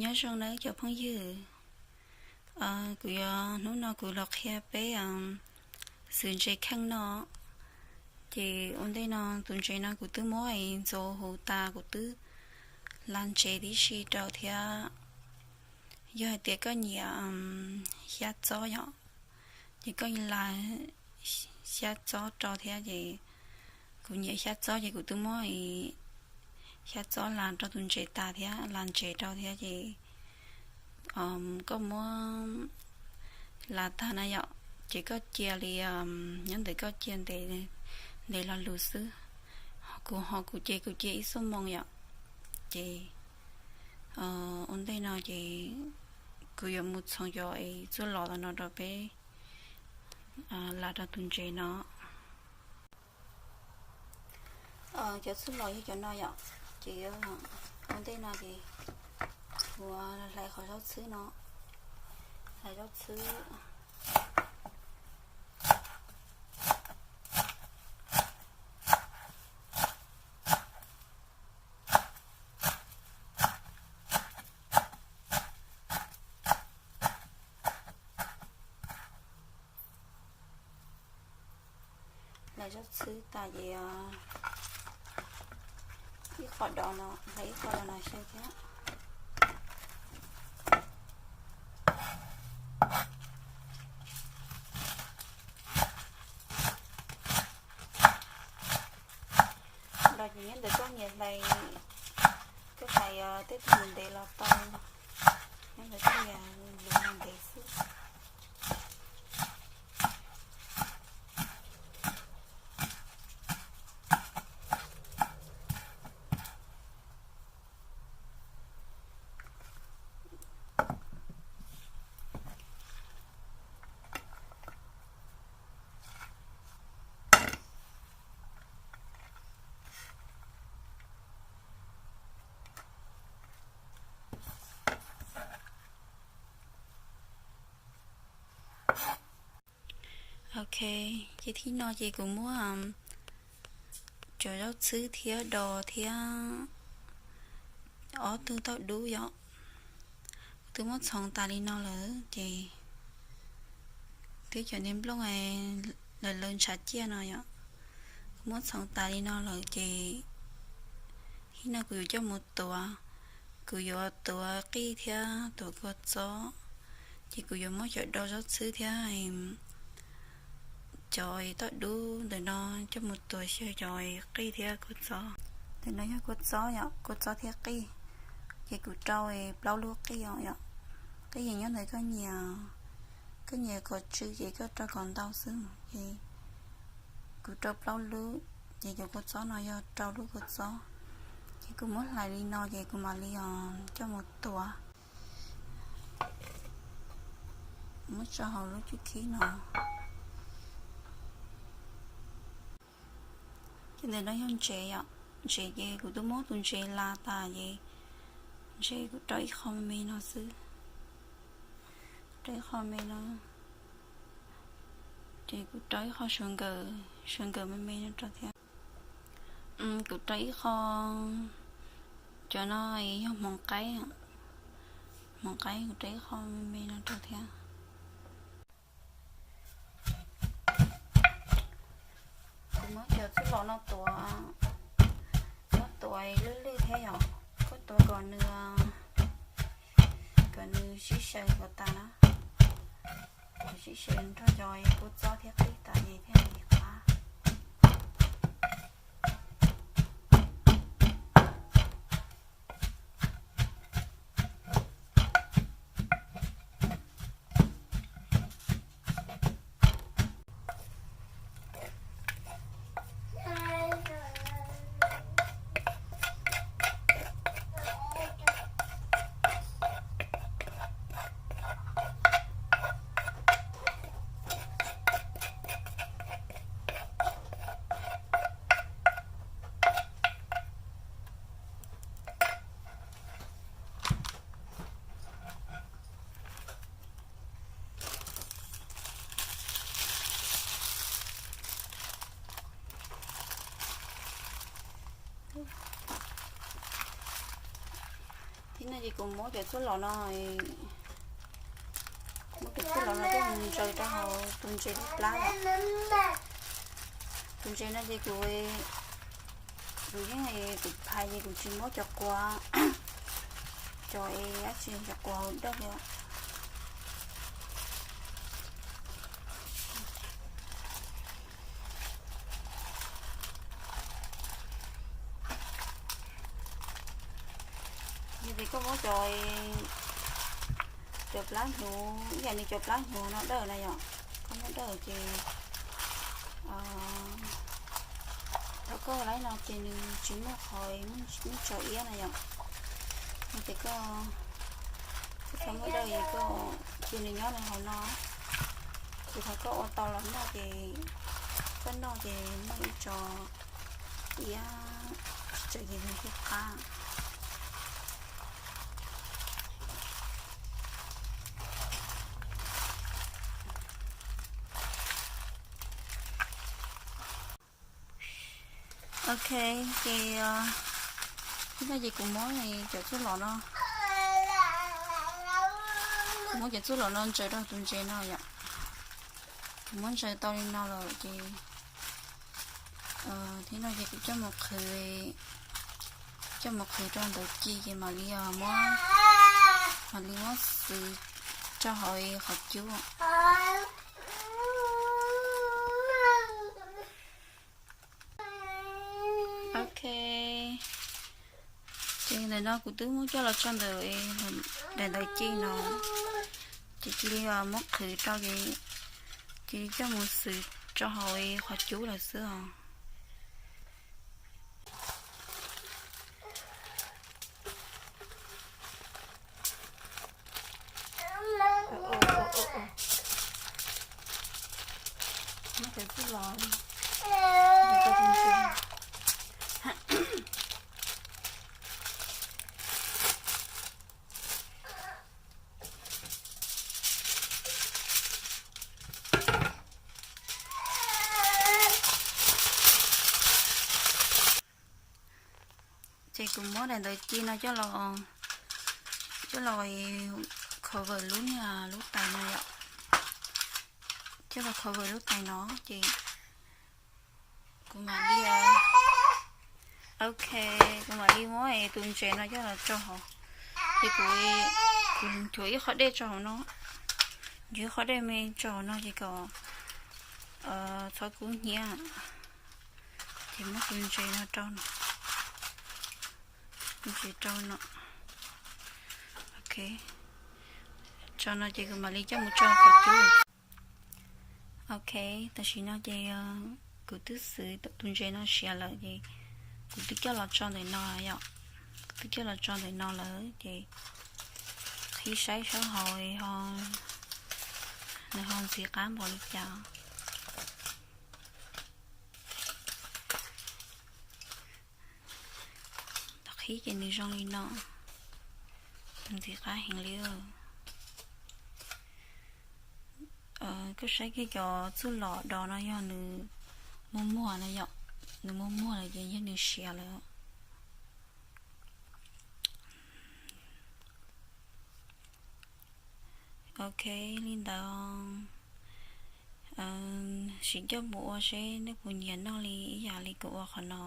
Nyob zoo nawb cov phooj ywg, kuv yuav, hnub no kuv los qhia peb xwm ntses kheej no. Ces ua ntej no tus ntses no kuv twb muab ntxuav huv tas, kuv twb la ntses tib si rau thiab. Yog hais tias koj nyiam xyab txob yom, ces koj la xyab txob rau thiab. Ces kuv nyiam xyab txob ces kuv twb muab xyab txob la rau tus ntses tas thiab, la ntses rau thiab. Ces koj muab la tag na yom, ces koj cia li, nyob ntawm koj cia ntev, ntev lo lus xwb. Kuv ho kuv ces kuv cia ib xuab moos yom. Ces ua ntej no ces kuv yuav mus txhoov cov es txuj lom no rau peb la rau tus ntses no. Cov txuj lom yog cov no yom, ces ua ntej no ces kuv hlais qhov zaub txhwb no, hlais zaub txhwb. Hlais zaub txhwb tas ces ib qho dov no, hlais ib qho dov no xyaw thiab. Los ces nyob ntawm koj nyiam hlais, koj hlais tej tug ntev los tau, nyob ntawm koj nyiam lus ntev xwb. Ok, ces thib no ces kuv muab cov zaub txhwb thiab dos thiab ob tug tauj dub yom, kuv twb muab txhoov tas li no lawm ces twb cov niag nplooj lawv lawv ntshav ciaj no yom, kuv muab txhoov tas li no lawm ces thib no kuv yuav coj mus tuav, kuv yuav tuav qij thiab tuav kua txob. Ces kuv yuav muab cov dos zaub txhwb thiab cov tauj dub ntawm no coj mus tuav xyaw cov qij thiab kua txob. Ntawm no yog kua txob yom, kua txob thiab qij. Ces kuv rau plaub lub qij os yom. Qij yeej nyob ntawm koj nyiam, koj nyiam kom tsw ces koj rau kom ntau xwb. Ces kuv rau plaub lub, ces cov kua txob no yog rau lub kua txob. Ces kuv muab hlais li no ces kuv mam li coj mus tuav, muab tso hauv lub cub khib no. Ces ntawm no yog ntsev yom, ntsev ces kuv twb muab tus ntsev la tas ces ntsev kuv rau ib qho me me no xwb, rau ib qho me no, ces kuv rau ib qho sawv nkawm, sawv nkawm me me no rau thiab. Kuv rau ib qho, cov no yog hmoov qaib, hmoov qaib kuv rau ib qho me me no rau thiab. Kuv muab cov txuj lom no tuav, muab tuav lwj lwj thiab yom, koj tuav kom nws, kom nws sib xyaw kom tas na, kom sib xyaw nrog cov kua txob thiab qij tas ces thiaj li qab. No ces kuv muab cov txuj lom no, muab cov txuj lom no coj mus ntsaws rau hauv tus ntses lub plab lawm. Tus ntses no ces kuv, kuv yeej, kuv phais ces kuv tsis muab cov quav, cov es dab tsi, cov quav hauv dawj li. Yog tias koj muab cov, cov plab hnyuv ib yam li cov plab hnyuv no dawj na yom, koj muab dawj ces thaum koj laib no ces nws tsis muaj qhov muaj tso iab na yom. Yog tias koj, koj tsis muab dawj es koj cia nws nyob rau hauv no, ces thaum koj ua tau los noj ces, koj noj ces muaj ib co iab tsis tsawg ces nws thiaj qab. Ok, ces ib no ces kuv muab cov txuj lom no, kuv muab cov txuj lom no ntsaws rau tus ntses no yom. Kuv muab ntsaws tau li no lawm ces, thiab no ces kuv coj mus qhwv, coj mus qhwv rau ntawv ci ces mam li muab, mam li muab xwv rau hauv qhov cub. Ok, ces ntawm no kuv twb muab coj los tso ntawm daim ntawv ci no, ces cia li muab qhwv rau ces, cia li coj mus xwv rau hauv qhov cub lawm xwb os. Ces kuv muab daim ntawv ci no coj los, coj los cover lub niag lub tais no yom. Coj los cover lub tais no ces kuv mam li, ok, kuv mam li muab tus ntses no coj los tso hauv. Ces kuv, kuv nchuav ib qho dej tso hauv no, nchuav ib qho dej me tso hauv no ces kom txhob kub hnyiab. Ces muab tus ntses no rau no, tus ntses rau no. Ok, tso no ces kuv mam li coj mus tso qhov cub. Ok, tam sim no ces kuv twb xwv tus ntses no siav lawm ces kuv twb coj los tso ntawm no yom. Kuv twb coj los tso ntawm no lawm ces qhib saib sab hauv ho, nws ho ntxim qab npaum li cas. Qhib ces nws zoo li no, ntxim qab heev li. Koj saib kiag cov txuj lom dos no yog nws muag muag na yom, nws muag muag lawm ces yog nws siav lawm. Ok, li ntawd sim coj mus ua seb nej puas nyiam noj li ib yam li kuv ua qhov no.